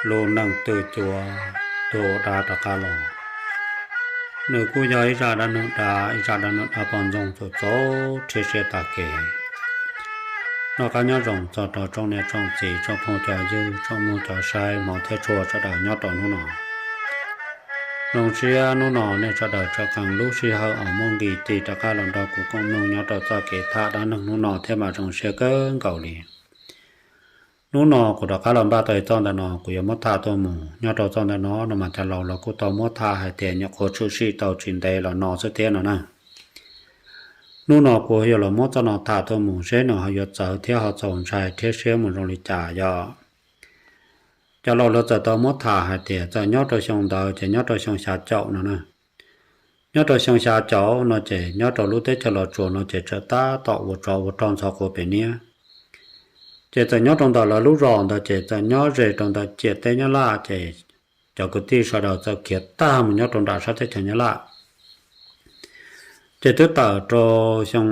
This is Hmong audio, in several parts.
Lub neej twj cuab, tus dab rov qab los. Nws kuj yog ib zaj dab neeg dab, ib zaj dab neeg dab poj ntxoog txaus txaus rhiab siab tag kev. Noj qab nyob zoo txog rau tsoom niam tsoom txiv, tsoom phooj cov ywg, tsoom mloog cov saib, hmov thiab tshua sawv daws nyob rau hnub no. Zoo siab hnub no nej sawv daws tseem qee lub sij hawm uas muaj nqis tig rov qab los nrog kuv koom mloog nyob rau txoj kev tham dab neeg hnub no thiab mas zoo siab kawg nkaus li. Hnub no kuv rov qab los npaj tau txoj ntawm no kuv yuav muab tham tuaj mus. Nyob rau txoj ntawm no no mas cov laus los kuj tau muab tham hais tias nyuam qhuav tshwm sim tau tsis ntev los no xwb thiab no na. Hnub no kuv yuav los muab txoj no tham tuaj mus seb nws ho yuav txawv thiab ho txaus ntshai thiab siab mus zoo li cas yom. Cov laus lawv txawm tau muab tham hais tias txawm nyob rau xyoo ntawd ces nyob rau xyoo xya caum no na. Nyob rau xyoo xya caum no ces nyob rau lub teb chaws Los Tsuas no ces txawm tab tom ua tsov ua rog ntxhov quav pem niab. Ces txawm nyob rau ntawm lawv lub zos ntawd ces txawm nyob ze rau ntawm ciam teb Nyab Laj ces cov kwv tij sawv daws txawm khiav tag mus nyob rau nram sab teb chaws Nyab Laj. Ces twb tawm rau xyoo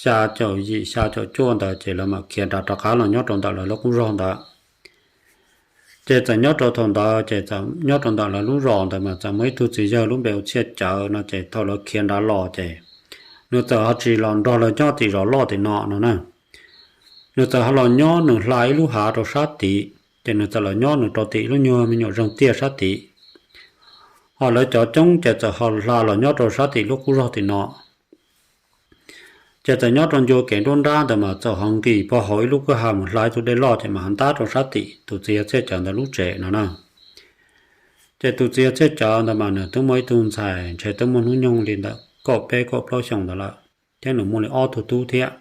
xya caum yim xya caum cuaj ntawd ces lawv mam khiav nram rov qab los nyob rau ntawm lawv lub qub zog ntawd. Ces txawm nyob rau thaum ntawd ces txawm nyob rau ntawm lawv lub zos ntawd mas txawm muaj ib tug txiv yawg lub npe hu Txhiaj Cawv no ces thaum lawv khiav nrad los ces nws txawm ho tsis los nrog lawv nyob tim zos loj tim no no na. Nws txawm ho los nyob nws hla ib lub hav rau sab tid, ces nws txawm los nyob nws rau tim ib lub nyuag me nyuam zeeg tiaj sab tid. Ho lawv cov coob ces txawm ho hla los nyob rau sab tim lub qub zog tim no. Ces txawm nyob rau ncua kev nruab nrab ntawd mas txawm ho nqis pog hauv ib lub kwj ha mus hla ib tug dej loj ces mas ho ntab rau sab tim tus txiv yawg Txhiaj Cawv ntawd lub tsev no na. Ces tus txiv yawg Txhiaj Cawv ntawd mas nws twb muaj ib tug ntxhais ntshe twb muaj hnub nyoog li ntawm kaum peb kaum plaub xyoos ntawd lawm, thiab nws muaj li ob tug tub thiab.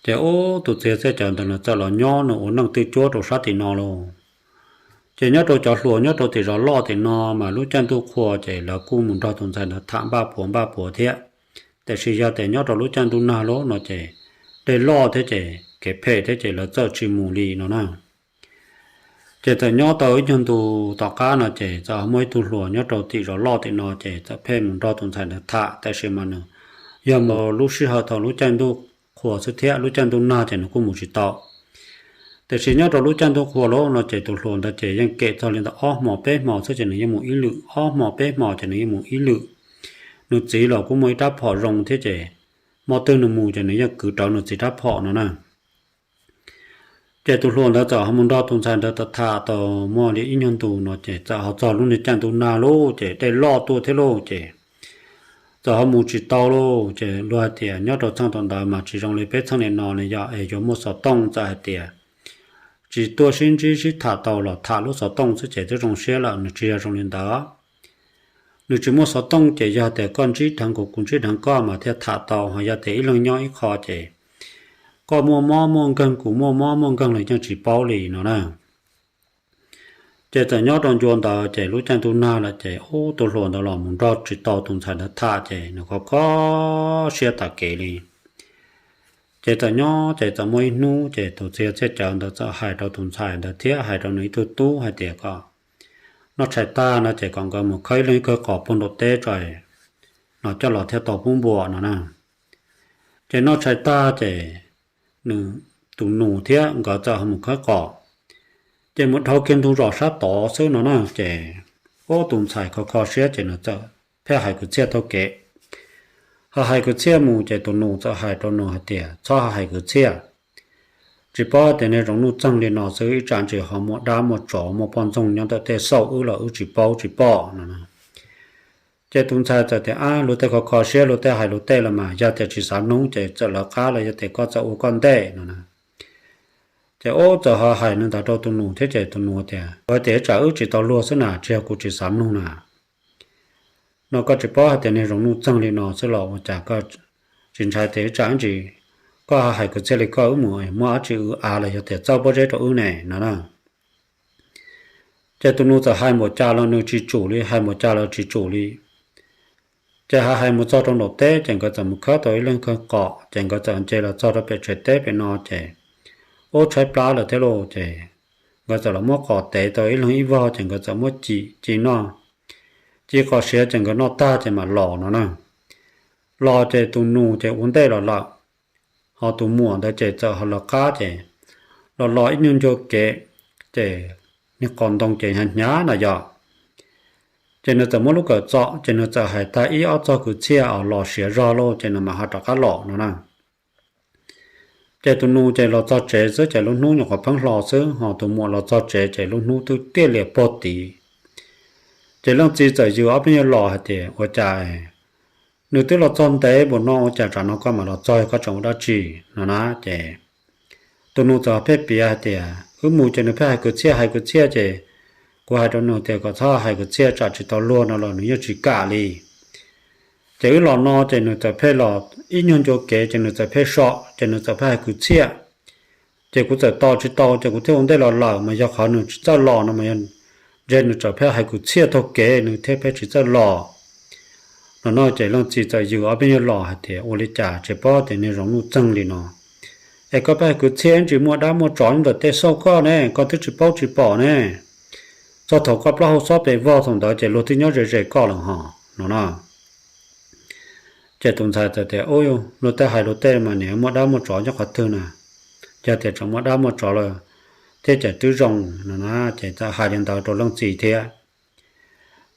Ces ub tus txiv yawg Txhiaj Cawv ntawd nws txawm los nyob nws ua neej twj cuab rau sab tim no lauj. Ces nyob rau cov hluas nyob rau tim zos loj tim no mas lub caij ntuj qhua ces lawv kuj mus nrog tus ntxhais ntawd tham npaj puav npaj puav thiab. Tiam sis yog tias nyob rau lub caij ntuj nag lauj no ces dej loj thiab ces kev phem thiab ces lawv txawm tsis mus li no na. Ces txawm nyob tau ib nyuag ntu tom qab no ces txawm ho muaj ib tug hluas nyob rau tim zos loj tim no ces txawm pheej mus nrog tus ntxhais ntawd tham, tiam sis mas nws yog mus lub sij hawm thaum lub caij ntuj qhua xwb thiab lub caij ntuj nag ces nws kuj mus tsis tau. Tiam sis nyob rau lub caij ntuj qhua lauj no ces tus hluas ntawd ces yeej kem txog li ntawm ob hmo peb hmo xwb ces nws yeej mus ib lwm, ob hmo peb hmo ces nws yeej mus ib lwm. Nws txiv los kuj muaj ib rab phom zoo thiab ces hmo twg nws mus ces nws yeej kwv rawv nws txiv rab phom no na. Ces tus hluas ntawd txawm ho mus nrog tus ntxhais ntawd tham tham tau muaj li ib nyuag ntu no ces txawm ho txog lub niag caij ntuj nag lauj ces dej loj tuaj thiab lauj ces txawm ho mus tsis tau lauj. Ces luag hais tias nyob rau txheej thaum ntawd mas tsis zoo li peb txheej niaj no li yog es yuav muaj xov tooj, txawm hais tias tsis tuaj sib ntsib sib tham tau los tham lub xov tooj xwb ces twb zoo siab lawm, nws tsis yog zoo li ntawd. Nws tsis muaj xov tooj ces yog tias koj ntsib dheev kuv, kuv ntsib dheev koj mas thiaj tham tau, ho yog tias ib leeg nyob ib qho ces koj muaj mob muaj nkeeg, kuv muaj mob muaj nkeeg los yeej tsis paub li no na. Ces txawm nyob rau ncua ntawd ces lub caij ntuj nag lawm ces ub tus hluas ntawd los mus nrog tsis tau tus ntxhais ntawd tham ces nws kho kho siab tas kev li. Ces txawm nyob ces txawm muaj ib hnub ces tus txiv yawg Txhiaj Cawv ntawd txawm hais rau tus ntxhais ntawd thiab hais rau nws ib tug tub hais tias kom noj tshais tag no ces kom nkawd mus khawb ib leeg ib kawg qos puag nraum teb tso no coj los thiaj tau pub npua no na. Ces noj tshais tag ces nws tus nus thiab nkawd txawm ho mus khawb qos. Ces mus dhau kiag ntug zos sab tod xwb no na ces ub tus ntxhais kho kho siab ces nws txawm pheej hais kwv txhiaj taug kev. Ho hais kwv txhiaj mus ces tus nus txawm hais rau nws hais tias txhob ho hais kwv txhiaj. Tsis paub tias niag zoov nuj txeeg li no xwb ib tsam ntsis ho muaj dab muaj tsov muaj poj ntxoog nyob ntawm tej xauj wb los wb tsis paub tsis pom no. Ces tus ntxhais txawm tias ab luag tej kho kho siab luag tej hais luag tej los mas yog tias tsis xav mloog ces txawm lawv qab los yog tias koj txawm ua koj ntej no na. Ces ub txawm ho hais li ntawd rau tus nus thiab ces tus nus tias kuv hais tias ib tsam wb tsis tau luag xwb na, tsis yog kuv tsis xav mloog na. No koj tsis paub hais tias niag zoov nuj txeeg li no xwb los ua cas koj tsis ntshai tias ib tsam ntsis koj ho hais kwv txhiaj li koj wb mus muaj dab tsi w av los yog tias txawb pob zeb rau wb ne no na. Ces tus nus txawm hais npaum cas los nws tsis tsum li, hais npaum cas los tsis tsum li. Ces ho hais mus txog rau nraum teb ces nkawd txawm mus khawb tau ib leeg kawg qos ces nkawd txawm nce los txog rau pem tsev teb pem no ces ub tshaib plab lawm thiab lauj ces nkawd txawm los muab qos tev tau ib leeg ib vog ces nkawd txawm muab ci ci noj. Ci qos siav ces nkawd noj tag ces mam los no na. Los ces tus nus ces ua ntej los lawm, ho tus muam ntawd ces txawm ho lawv qab ces los los ib nyuag ncua kev ces niag qos ntoo ces hnyav hnyav no yog. Ces nws txawm muab lub kawm txom ces nws txawm hais tag ib ob txog kwv txhiaj os los siav zog lauj ces nws mam ho rov qab los no na. Ces tus nus ces los txog tsev xwb ces lub hnub nyuam qhuav pheeb hlo xwb, ho tus muam los txog tsev ces lub hnub twb tiaj lias pog tid. Ces leej txiv txawm yws ob peb nyuag los hais tias, Ua cas nws twb los txog ntev npaum no ua cas tsam no koj mam los txog, koj tseem ua dab tsi? No na. Ces tus nus txawm pheej piav hais tias, Wb mus ces nws pheej hais kwv txhiaj hais kwv txhiaj ces kuv hais rau nws tias kom txhob hais kwv txhiaj tsam tsis tau luag no los nws yeej tsis kam li. Ces wb los no ces nws txawm pheej los ib nyuag ncua kev ces nws txawm pheej so, ces nws txawm pheej hais kwv txhiaj. Ces kuv txawm tos tsis tau ces kuv thiaj ua ntej los lawm, mas yog qhov nws tsis txawj los no mas yog ntshe nws txawm pheej hais kwv txhiaj taug kev nws thiaj pheej tsis txawj los. No no ces leej txiv txawm yws ob peb nyuag los hais tias, Ua li cas tsis paub tias niag Zoov Nuj txeeg li no, es koj pheej hais kwv txhiaj ntsis muaj dab muaj tsov ntawm tej xauj koj ne, koj twb tsis paub tsis pom ne. Txog thaum koj plaub hau xob pes vog thaum ntawd ces luag twb nyob ze ze koj lawm hos no na. Ces tus ntxhais txawm tias, Ub, luag tej hais luag tej mas niam muaj dab muaj tsov nyob qhov twg na? Yog tias tseem muaj dab muaj tsov lawm thiab ces twb zoo no na. Ces txawm hais li ntawd rau leej txiv thiab.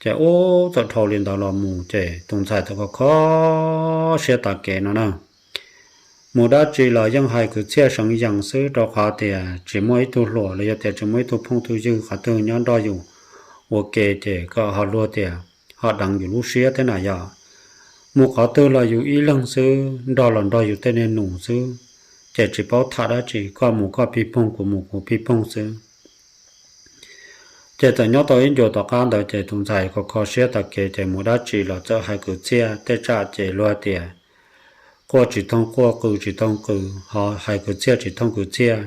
Ces ub txawm dhau li ntawd los mus ces tus ntxhais txawm kho kho siab tas kev no na. Mus dab tsi los yeej hais kwv txhiaj seev yees xwb rau qhov tias tsis muaj ib tug hluas los yog tias tsis muaj ib tug phooj tug ywg qhov twg nyob nrog yus ua ke ces kom ho luag tias ho deev yus lub siab thiab na yog. Mus qhov twg los yus ib leeg xwb, nrog los nrog yus tej niag nus xwb, ces tsis paub tham dab tsi, koj mus koj pij poog kuv mus kuv pij poog xwb. Ces txawm nyob tau ib ncua tom qab ntawd ces tus ntxhais kho kho siab tas kev ces mus dab tsi los txawm hais kwv txhiaj tej tsam ces luag tias quaj tsis thooj quaj, qw tsis thooj qw, ho hais kwv txhiaj tsis thooj kwv txhiaj.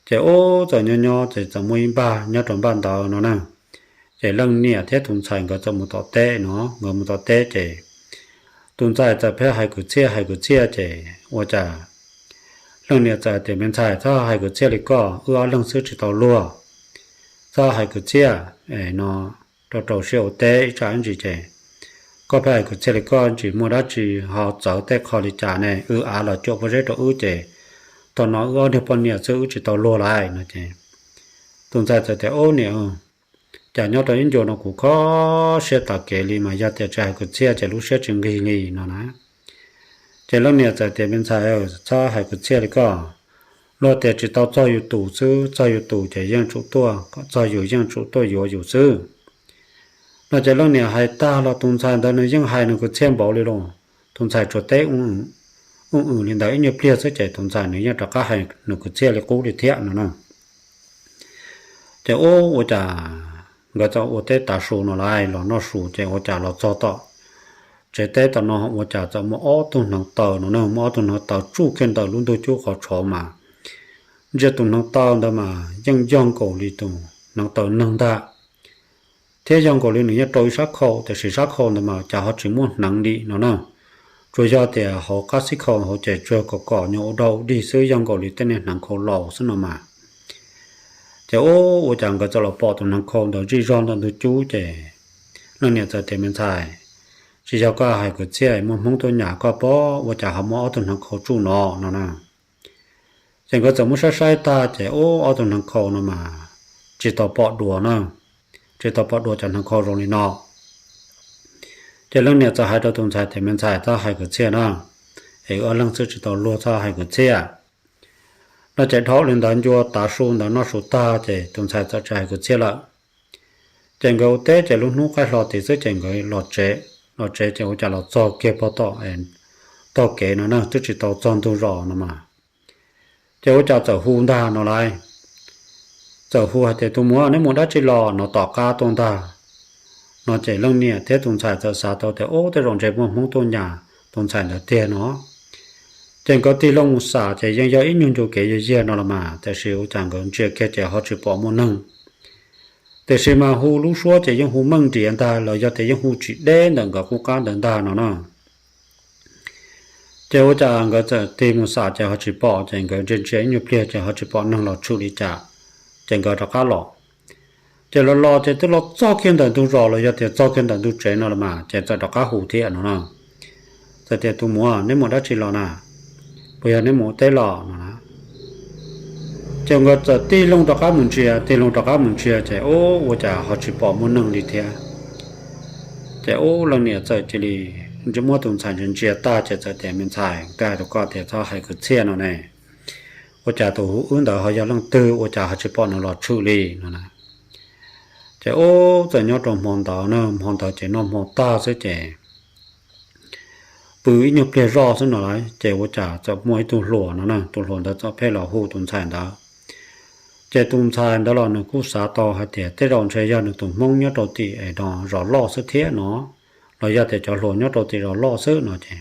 Ces ub txawm nyob nyob ces txawm muaj ib npag nyob rau npaj ntawd no na. Ces leej niam thiab tus ntxhais nkawd txawm mus tom teb no, nkawd mus tom teb ces tus ntxhais txawm pheej hais kwv txhiaj hais kwv txhiaj ces ua cas leej niam txawm tias, Me ntxhais, txhob hais kwv txhiaj li koj, wb ob leeg xwb tsis tau luag. Txhob hais kwv txhiaj no, rau rau siab ua teb ib tsam ib ntsis ces koj pheej hais kwv txhiaj li koj ntsis muaj dab tsi ho txawv tej qho li cas ne, wb av los cuam pob zeb rau wb ces thaum no wb ob niag poj niam xwb wb tsis tau luag lawm no ces tus ntxhais txawm tias, Ub niam, cas nyob rau ib ncua no kuv kho siab tas kev li mas yog tias tsis hais kwv txhiaj ces lub siab tsis nqig li no na. Ces leej niam txawm tias, Me ntxhais, txhob hais kwv txhiaj li koj. Luag tias tsis tau txog yus tus xwb, txog yus tus ces yeej tsum tuaj, txog yus yeej tsum tuaj yuav yus xwb. No ces leej niam hais tag los tus ntxhais ntawd nws yeej hais nws kwv txhiaj npaum li los. Tus ntxhais tsuas teb ub wm li ntawd ib nyuag pliag xwb ces tus ntxhais nws yeej rov qab hais nws kwv txhiaj li qub li thiab no na. Ces ub ua cas nkawd txawm ua teb tav su no lawm los noj su ces ua cas los txog tom tsev teb tom no ua cas txawm muaj ob tug hneev taw no na, muaj ob tug hneev taw tsuj kiag ntawm lub ntug cub qhov tshauv mas ntsia tus hneev taw ntawd mas yeej yog nkaus li tus hneev taw neeg ntag. Thiab yog nkaus li nws yeej rau ib sab khau, tiam sis sab khau ntawd mas cas ho tsis muaj hneev li no na. Tsuas yog tias hauv qab xib khau hauv ces tsuas kom kom nyuag ua dog ua dig xwb, yog nkaus li tej niag hneev khau laus xwb no mas. Ces ub ua cas nkawd txawm los pom tus hneev khau ntawd zij zog ntawm ntug cub ces leej niam txawm tias, Me ntxhais, tsis yog koj hais kwv txhiaj, muaj hmoob tuaj nyas koj pob ua cas ho muaj ob tug hneev khau tsuj no no na. Ces nkawd txawm muab saib saib tag ces ub ob tug hneev khau no mas tsis tau pom dua na, tsis tau pom dua cov hneev khau zoo li no. Ces leej niam txawm hais rau tus ntxhais tias, Me ntxhais, txhob hais kwv txhiaj na, es wb ob leeg xwb tsis tau luag, txhob hais kwv txhiaj. No ces dhau li ntawd ncua tav su ntawd noj su tag ces tus ntxhais txawm tsis hais kwv txhiaj lawm. Ces nkawd ua teb ces lub hnub qaij hlo tid xwb ces nkawd los tsev, los tsev ces ua cas los txog kiag pog tom taug kev no na, twb tsis tau txog ntug zos no mas. Ces ua cas txawm hu ntag no lauj, txawm hu hais tias, Tus muam, neb mus dab tsi los? No tom qab tuaj ntag. No ces leej niam thiab tus ntxhais txawm xav tau tias, Ub, tej zaum ntshe muaj hmoob tuaj nyas tus ntxhais ntawd tiag no. Ces nkawd tig loo mus xam ces yeej yog ib nyuag ncua kev yog yag no los mas, tiam sis ua cas nkawd ntsia kiag ces ho tsis pom muaj neeg. Tiam sis mas hu lub suab ces yeej hu meej nriav ntag los yog tias yeej hu tsis deb ntawm nkawd qub qab ntawd ntag no na. Ces ua cas nkawd txawm tig mus xam ces ho tsis pom, ces nkawd ntsia ntsia ib nyuag pliag ces ho tsis pom neeg los tshwm li cas, ces nkawd rov qab los. Ces los los ces twb los txog kiag ntawm ntug zos los yog tias txog kiag ntawm ntug tsev no los mas ces txawm rov qab hu thiab no na. Txawm tias, Tus muam, neb mus dab tsi los na? Puas yog neb mus ua teb los no na? Ces nkawd txawm tig loo rov qab mus ntsia, tig loo rov qab mus ntsia ces ub, ua cas ho tsis pom muaj neeg li thiab. Ces ub, leej niam txawm cia li muab tus ntxhais ntsia ntsia tag ces txawm tias, Me ntxhais, twb hais rau koj tias txhob hais kwv txhiaj no ne, ua cas tus hu wb ntawd ho yog leej twg, ua cas ho tsis pom nws los tshwm li no na. Ces ub, txawm nyob rau hmo ntawd na, hmo ntawd ces noj hmo tag xwb ces pw ib nyuag pliag zoj xwb no lawm ces ua cas txawm muaj ib tug hluas no na, tus hluas ntawd txawm pheej los hu tus ntxhais ntawd. Ces tus ntxhais ntawd los nws kuj xav tau hais tias tej zaum ntshe yog nws tus hmoob nyob rau tim es no zos loj xwb thiab no, los yog tias cov hluas nyob rau tim zos loj xwb no ces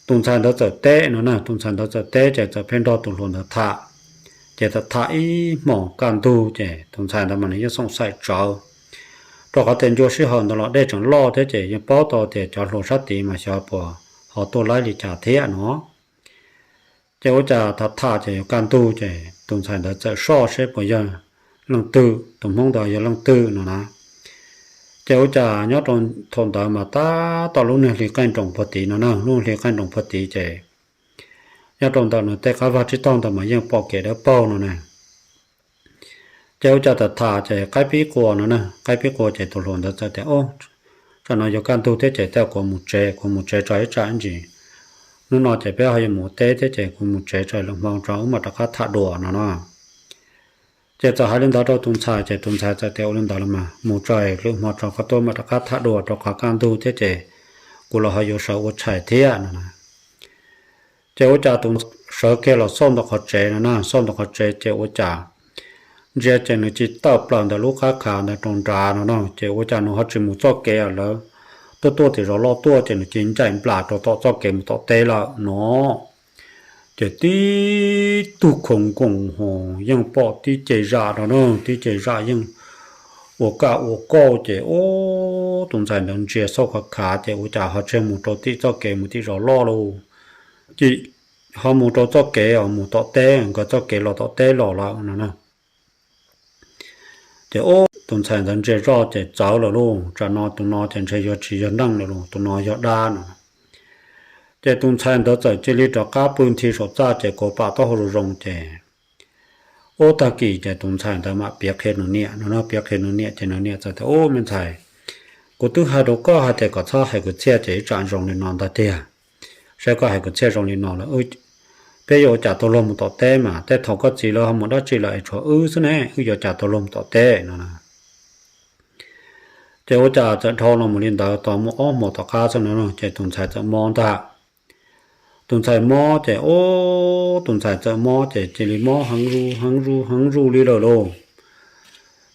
tus ntxhais ntawd txawm teb no na, tus ntxhais ntawd txawm teb ces txawm pheej nrog tus hluas ntawd tham. Ces txawm tham ib hmos kaj ntug ces tus ntxhais ntawd mas nws yeej xoom xaim tsawv, rau qhov tias ncua sij hawm ntawd los dej tseem loj thiab ces yeej paub tau tias cov hluas sab tid mas xyov puas ho tuaj laib li cas thiab no. Ces ua cas tham tham ces yuav kaj ntug ces tus ntxhais ntawd txawm soj seb puas yog leej twg, tus hmoob ntawd yog leej twg no na. Ces ua cas nyob rau thaum ntawd mas tab tom lub niag hli qaij nroos puag tid no na, lub hli qaij nroos puag tid ces nyob rau ntawm nws tej qab vaj tsib taug ntawd mas yeej pom kev dawb paug no na. Ces ua cas tham tham ces qaib pib qua no na, qaib pib qua ces tus hluas ntawd txawm tias, Ub, tsam no yuav kaj ntug thiab ces tej kuv mus tsev, kuv mus tsev tso ib tsam ntsis, hnub no ces peb ho yuav mus teb thiab ces kuv mus tsev tso lwm hmo tso wb mam rov qab tham dua no no. Ces txawm hais li ntawd rau tus ntxhais ces tus ntxhais txawm tias, Ua li ntawd los mas mus tso, lwm hmo tso koj tuaj mam rov qab tham dua rau qhov kaj ntug thiab ces kuv los ho yuav sawv ua tshais thiab no na. Ces ua cas tus sawv kiag los xauj ntawm qhov tsev no na, xauj ntawm qhov tsev ces ua cas ntsia ces nws cia li tawm plaws ntawm lub qab khav ntawd rau nrad no na, ces ua cas nws ho tsis mus txoj kev lawv tuaj tuaj tim zos loj tuaj ces nws cia li ncaim nplas rau tom txoj kev mus tom teb lawm no. Ces tib tug khoov nkoos ho yeej pom tib ce zam no na, tib ce zam yeej ua kaj ua kauj ces ub, tus ntxhais ntawd ntsia xauj khav khav ces ua cas ho tsis mus rau tim txoj kev mus tim zos loj lauj, ces ho mus rau txoj kev os mus tom teb, nkawd txoj kev los tom teb los lawm no na. Ces ub, tus ntxhais ntawd ntsia zoj ces txawv lawm lauj, tsam no tus no ces ntshe yuav tsis yog neeg lawm lauj, tus no yog dab no. Ces tus ntxhais ntawd txawm cia li rov qab pw nthi saum txaj ces kauv pam taub hau zoo zoo ces, ub, tag kis ces tus ntxhais ntawd mam piav qhia nws niam no na, piav qhia nws niam ces nws niam txawm tias, Ub, me ntxhais, kuv twb hais rau koj hais tias kom txhob hais kwv txhiaj ces ib tsam zoo li no ntag tiag. Saib koj hais kwv txhiaj zoo li no lawm, peb yuav ua cas tau luag mus tom teb mas, tej thaum koj txiv lawv ho mus dab tsi lawm es tshuav wb xwb ne, wb yuav ua cas tau luag mus tom teb no na. Ces ua cas txawm dhau los mus li ntawd tau muaj ob hmos tom qab xwb no ces tus ntxhais txawm mob ntag. Tus ntxhais mob ces ub, tus ntxhais txawm mob ces cia li mob heev zuj heev zuj heev zuj li lawm lauj.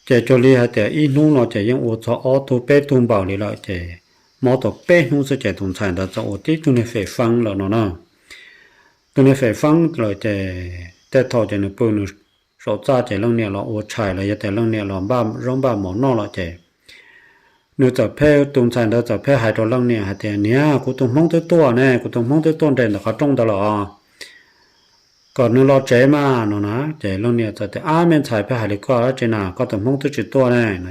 Ces cuag li hais tias ib hnub no ces yeej ua txog ob tug peb tug npaws li lawm ces mob tau peb hnub xwb ces tus ntxhais ntawd txawm ua tib tug niag fem feeb lawm no na. Tus niag fem feeb lawm ces tej thaum ces nws pw nws saum txaj ces leej niam los ua tshais los yog tias leej niam los npaj zaub npaj mov noj lawm ces nws txawm pheej, tus ntxhais ntawd txawm pheej hais rau leej niam hais tias, Niam, kuv tus hmoob twb tuaj ne, kuv tus hmoob twb tuaj nres ntawm qhov rooj ntawd lawm os, kom nws los tsev mas no na. Ces leej niam txawm tias, Ab, me ntxhais, pheej hais li koj dab tsi na, koj tus hmoob twb tsis tuaj ne no.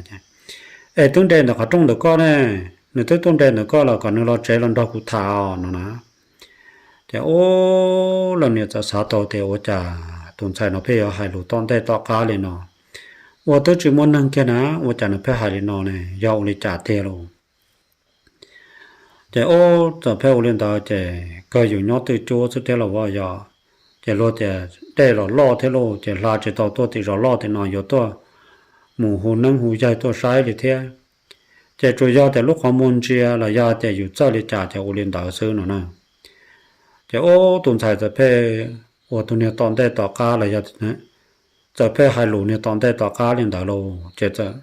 Es twb nres ntawm qhov rooj ntawm koj ne, nws twb tuaj nres ntawm koj lawm, kom nws los tsev los nrog kuv tham os no na. Ces ub, leej niam txawm xav tau tias ua cas tus ntxhais no pheej yuav hais lus tom ntej tom qab li no, ua twb tsis muaj neeg kiag na, ua cas nws pheej hais li no ne, yog ua li cas tiag lauj? Ces ub, txawm pheej ua li ntawd ces kawg yus nyob twj cuab xwb thiab los as yog, ces luag tias dej los loj thiab lauj, ces hla tsis tau tuaj tim zos loj tim no yuav tuaj mus hu neeb hu yaig tuaj saib li thiab. Ces tsuas yog tias lub qhov muag ntsia los yog tias yus txawj li cas ces ua li ntawd xwb no na. Ces ub, tus ntxhais txawm pheej ua tus niag tom ntej tom qab los yog txawm pheej hais lus niag tom ntej tom qab li ntawd lauj, ces txawm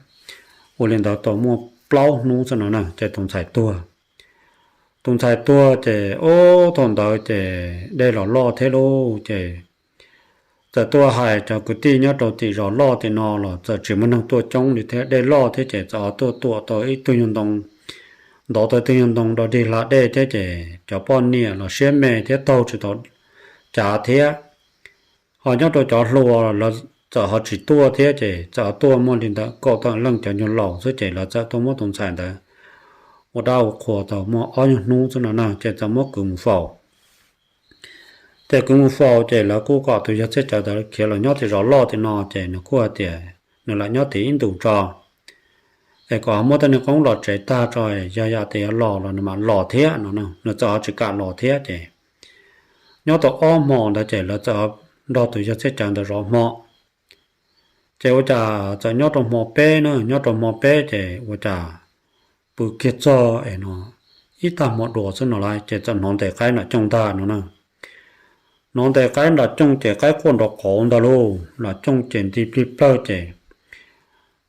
ua li ntawd tau muaj plaub hnub xwb no na ces tus ntxhais tuag. Tus ntxhais tuag ces ub, thaum ntawd ces dej los loj thiab lauj, ces txawm tuaj hais cov kwv tij nyob rau tim zos loj tim no los txawm tsis muaj neeg tuaj coob li thiab, dej loj thiab ces txawm ho tuaj tuam tau ib tug nyuag ntoo, ntov tau ib tug nyuag ntoo dog dig hla dej thiab ces cov poj niam los siab me thiab taug tsis tau cav thiab. Ho nyob rau cov hluas lawv txawm ho tsis tuaj thiab ces txawm ho tuaj muaj li ntawm kaum tawm leej cov nyuag laus xwb ces lawv txawm tuaj muab tus ntxhais ntawd ua dab ua qhua tau muaj ob nyuag hnub xwb no na ces txawm muab kwv mus faus. Ces kuv mus faus ces lawv kuj kom tus yawg Txhiaj Cawv ntawd khiav los nyob tim zos loj tim no, ces nws kuj hais tias nws lam nyob tim ib ntus tso, es kom muab tej niag qoob los tsev tag tso, yog yam tias yog los los nws mam los thiab no. Nws txawm ho tsis kam los thiab ces nyob tau ob hmo ntawd ces lawv txawm nrog tus yawg Txhiaj Cawv ntawd zov hmo. Ces ua cas txawm nyob rau hmo peb na, nyob rau hmo peb ces ua cas pw kiag txog es no ib tag hmo dua xwb no lawm ces txawm hnov ntes qaib nram cooj ntag no na. Hnov ntes qaib nram cooj ces qaib quaj nrov qauv ntag lauj, nram cooj ces nti plig plawg ces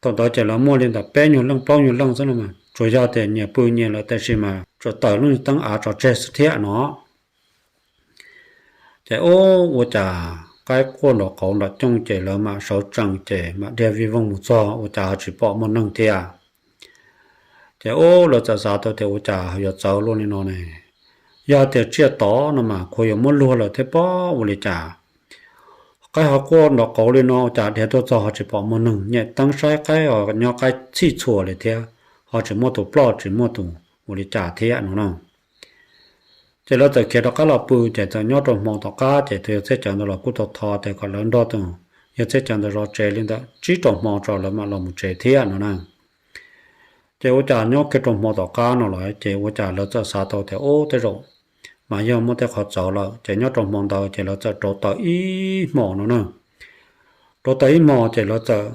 thaum ntawd ces lawv muaj li ntawm peb nyuag leej plaub nyuag leej xwb no mas tsuas yog tias nyias pw nyias lawm tab sis mas tsuas tawm lub teeb av tso tseg xwb thiab no. Ces ub, ua cas qaib quaj nrov qauv nram cooj ces lawv mam sawv tsees ces mam dhia vij voog mus txog ua cas ho tsis pom muaj neeg thiab. Ces ub, lawv txawm xav tau tias ua cas ho yuav txawv luaj li no ne, yog tias tsiaj tod no mas khuav yuav muab luag lawm thiab pob, ua li cas qaib ho quaj nrov qauv li no, ua cas dhia tuaj txog ho tsis pom muaj neeg, nyem teeb saib qaib os nyob qaib txhij txhua li thiab, ho tsis muaj tus ploj tsis muaj tus ua li cas thiab no na. Ces lawv txawm khiav rov qab los pw ces txawm nyob rau hmo tom qab ces tus yawg Txhiaj Cawv ntawd los kuj tau thov tias kom lawv nrog tus yawg Txhiaj Cawv ntawd zov tsev li ntawm tsib rau hmo tso lawv mam los mus tsev thiab no na. Ces ua cas nyob kiag rau hmo tom qab no lawm ces ua cas lawv txawm xav tau tias ub, tej zaum mas yog muaj tej qhov txawv lawm ces nyob rau hmo ntawd ces lawv txawm rauv taws ib hmos no na. Rauv taws ib hmos ces lawv txawm,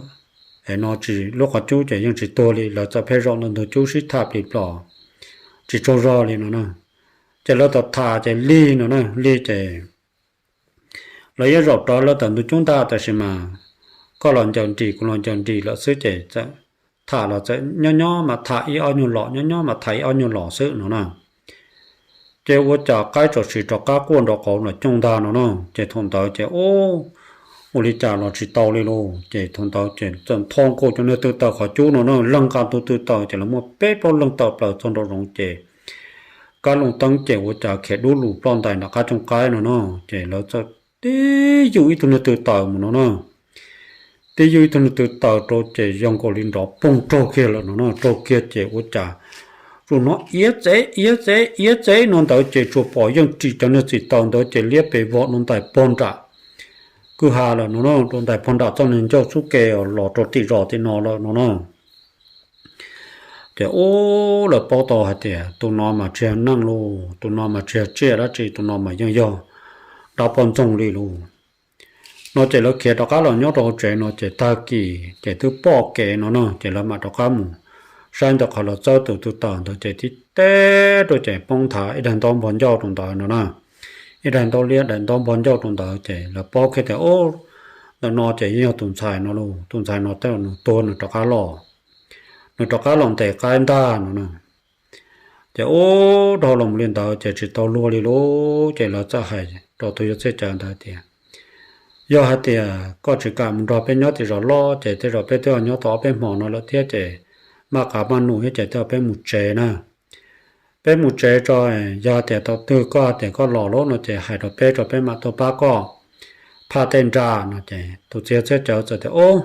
es no tsis, lub qhov cub ces yeej tsis tuag li, lawv txawm pheej zaum ntawm ntug cub sib tham plig plos tsis tsaug zog li no na. Ces lawv txawm tham ces lig no na, lig ces lawv yeej zaum rov lawv tawm ntug cub ntag tab sis mas koj los ncaws nris kuv los ncaws nris lawm xwb ces txawm tham los txawm nyob nyob mas tham ib ob nyuag los, nyob nyob mas tham ib ob nyuag los xwb no na. Ces ua cas qaib txawm sim rov qab quaj nrov qauv nram cooj ntag no na. Ces thaum ntawd ces ub, ua li cas los tsis tau li lauj, ces thaum ntawd ces txawm nthos nkaus cov niag tw taws qhov cub no na, leeg nqa ntug tw taws ces lawv muaj peb plaub leeg tawm plaws txog nraum zoov ces kab loo teeb ces ua cas khiav dub lug ploj ntais nram qab cooj qaib no na. Ces lawv txawm tib yug ib tug niag tw taws mus no na. Tib yug ib tug niag tw taws rau ces zoo nkaus li nrov poog raug kiag lawm no na, raug kiag ces ua cas tsuas hnov iab txev iab txev iab txev no ntawd ces tsuas pom yeej ris cov niag txim taws ntawd ces liab pes vog dua ntais pog nram kwj ha lawm no na, dua ntais pog nram txoj niag ncauj xub ke los rau tim zos tim no lawm no na. Ces ub, lawv paub tau hais tias tus no mas tsis yog neeg lauj, tus no mas tsis yog tsiaj dab tsi, tus no mas yeej yog dab poj ntxoog li lauj no. Ces lawv khiav rov qab los nyob rau hauv tsev no ces tag kis ces twb pom kev no na, ces lawv mam rov qab mus saib ntawm qhov lawv txawb tus tw taws ntawd ces tib teb rau ces poob nthav ib daim ntaub npog ncauj rau ntawd no na. Ib daim ntaub liab daim ntaub npog ncauj rau ntawd ces lawv paub kiag tias ub, ntawm no ces yeej yog tus ntxhais no lauj, tus ntxhais no tej zaum nws tuag nws rov qab los, nws rov qab los ntes qaib ntag no na. Ces ub, dhau los li ntawd ces tsis tau luag li lauj, ces lawv txawm hais rau tus yawg Txhiaj Cawv ntawd tias yog hais tias koj tsis kam mus nrog peb nyob tim zos loj ces tej zaum peb twb nyob tau ob peb hmo no lawm thiab ces maj qab maj num thiab ces tej zaum peb mus tsev na. Peb mus tsev tso, yog hais tias thaum twg koj hais tias koj los lawm no ces hais rau peb tso peb mam tuaj pab koj phaj tej nra no. Ces tus txiv yawg Txhiaj Cawv txawm tias ub,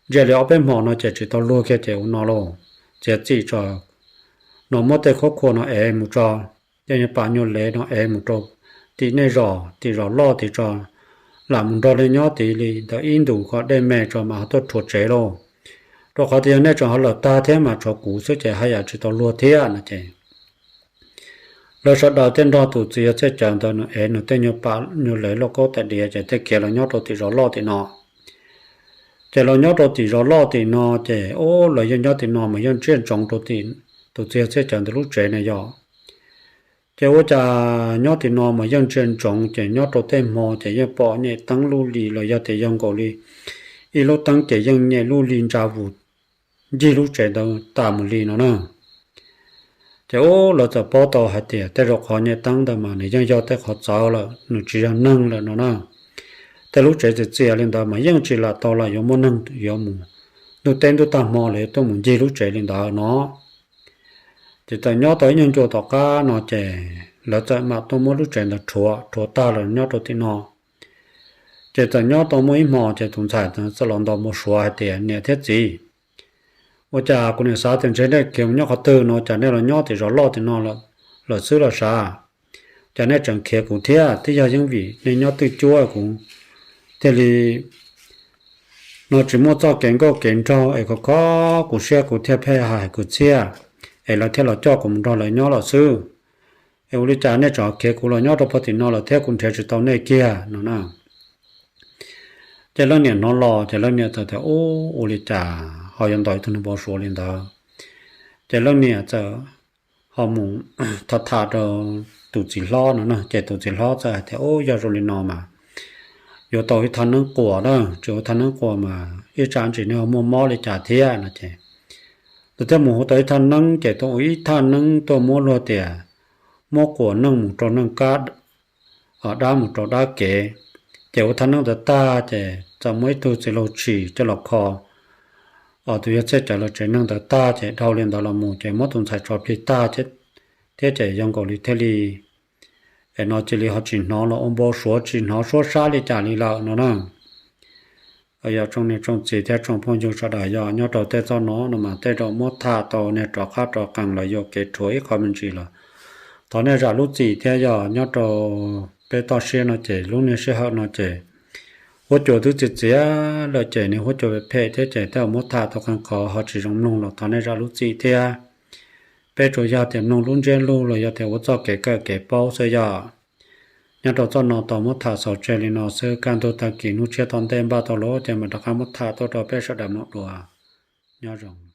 ntsia li ob peb hmo no ces tsis tau luag kiag ces ua no lauj, txiav txim tso, no muab tej khaub khua no ev mus tso, tej nyuag pam nyuag lev no ev mus rau tim nej zos, tim zos loj tid tso, lam mus nrog nej nyob tid li ntawm ib ntus kom dej me tso mas ho tuaj rhuav tsev lauj. Rau qhov tias yog nej tseem ho lawm tag thiab mas tshuav kuv xwb ces haj yam tsis tau luag thiab no ces lawv sawv daws thiaj nrog tus txiv yawg Txhiaj Cawv ntawd nws ev nws tej nyuag pam nyuag lev lauj kaub tais diav ces thiaj khiav los nyob rau tim zos loj tim no. Ces los nyob rau tim zos loj tim no ces ub, lawv yeej nyob tim no mas yeej ntsia ntsoov rau tim tus txiv yawg Txhiaj Cawv ntawd lub tsev na yog. Ces ua cas nyob tim no mas yeej ntsia ntsoov ces nyob rau tej hmo ces yeej pom nyem teeb lub li los yog tias yog nkaus li ib lub teeb ces yeej nyem lub li ntsa vus ncig lub tsev ntawd tas mus li no na. Ces ub, lawv txawm paub tau hais tias tej zaum qhov nyem teeb ntawd mas nws yeej yog tej qhov txawv lawm, nws tsis yog neeg lawm no na. Tej lub tsev txias txias li ntawd mas yeej tsis lam tau lam yuav muaj neeg yuav mus ntuj teb ntuj tag hmo los yuav tuaj mus ncig lub tsev li ntawd no. Ces txawm nyob tau ib nyuag ncua tom qab no ces lawv txawm mam tuaj muab lub tsev ntawd rhuav, rhuav tag los nyob rau tim no. Ces txawm nyob tau muaj ib hmo ces tus ntxhais txawm los ntaus npau suav hais tias niam thiab txiv, ua cas kuv niam xav tias ntshe nej khiav mus nyob qhov twg no cas nej los nyob tim zos loj tim no lawm xwb los sav. cas nej tseem khiav kuv thiab? Twb yog yeej vim nej nyob twj cuab kuv thiaj li no tsis muaj txoj kev nkauj kev nraug es khov kho kuv siab kuv thiaj pheej hais kuv txhiaj es lawv thiaj los coj kuv mus nrog lawv nyob lawm xwb. Es ua li cas nej tseem khiav kuv los nyob rau pem tim no lawm thiab kuv nrhiav tsis tau nej kiag no na. Ces leej niam hnov los ces leej niam txawm tias, Ub, ua li cas ho yuav ntaus ib tug neeg npau suav li ntawd? Ces leej niam txawm ho mus tham tham rau tus txiv hlob no na. Ces tus txiv hlob txawm hais tias, Ub, yog zoo li no mas yuav tau ib thaj neeb quas na, tsis ua thaj neeb quas mas ib tsam ntsis nej ho muaj mob li cas thiab no. Ces lawv thiaj mus hu tau ib thaj neeb, ces tuaj ua ib thaj neeb tuaj muab luag tias muab quas neej mus rau neej kab, dab mus rau dab kev. Ces ua thaj neeb ntawd tag ces txawm muab ib tug txiv laug tshis coj los kho tus yawg Txhiaj Cawv lawv tsev neeg ntawd tag ces dhau li ntawd los mus ces muab tus ntxhais tso plig tag thiab ces zoo nkaus li thiaj li es no cia li ho tsis hnov los ua npau suav tsis hnov suab sab li cas li lawm no na. Yog tsoom niam tsoom txiv thiab tsoom phooj ywg sawv daws, yog nyob rau tej txoj no no mas tej zaum muab tham tau nej rov qab rov qees los yuam kev rhuav ib qho me ntsis los thov nej zam lub txim thiab. Yog nyob rau peb toj siab no ces lub niag sij hawm no ces huab cua twb txias txias lawm ces nws huab cua phem thiab ces tej zaum muab tham tau qee qhov ho tsis zoo mloog los thov nej zam lub txim thiab. Peb tsuas yog tias mloog lub ntsiab lus los yog tias ua txoj kev kawm kev paub xwb yog. Nyob rau txoj no tau muab tham xaus tseg li no xwb, kaj ntug tag kis hnub tshiab tom ntej npaj tau lawm ces mam rov qab muab tham tuaj rau peb sawv daws mloog dua. Nyob zoo.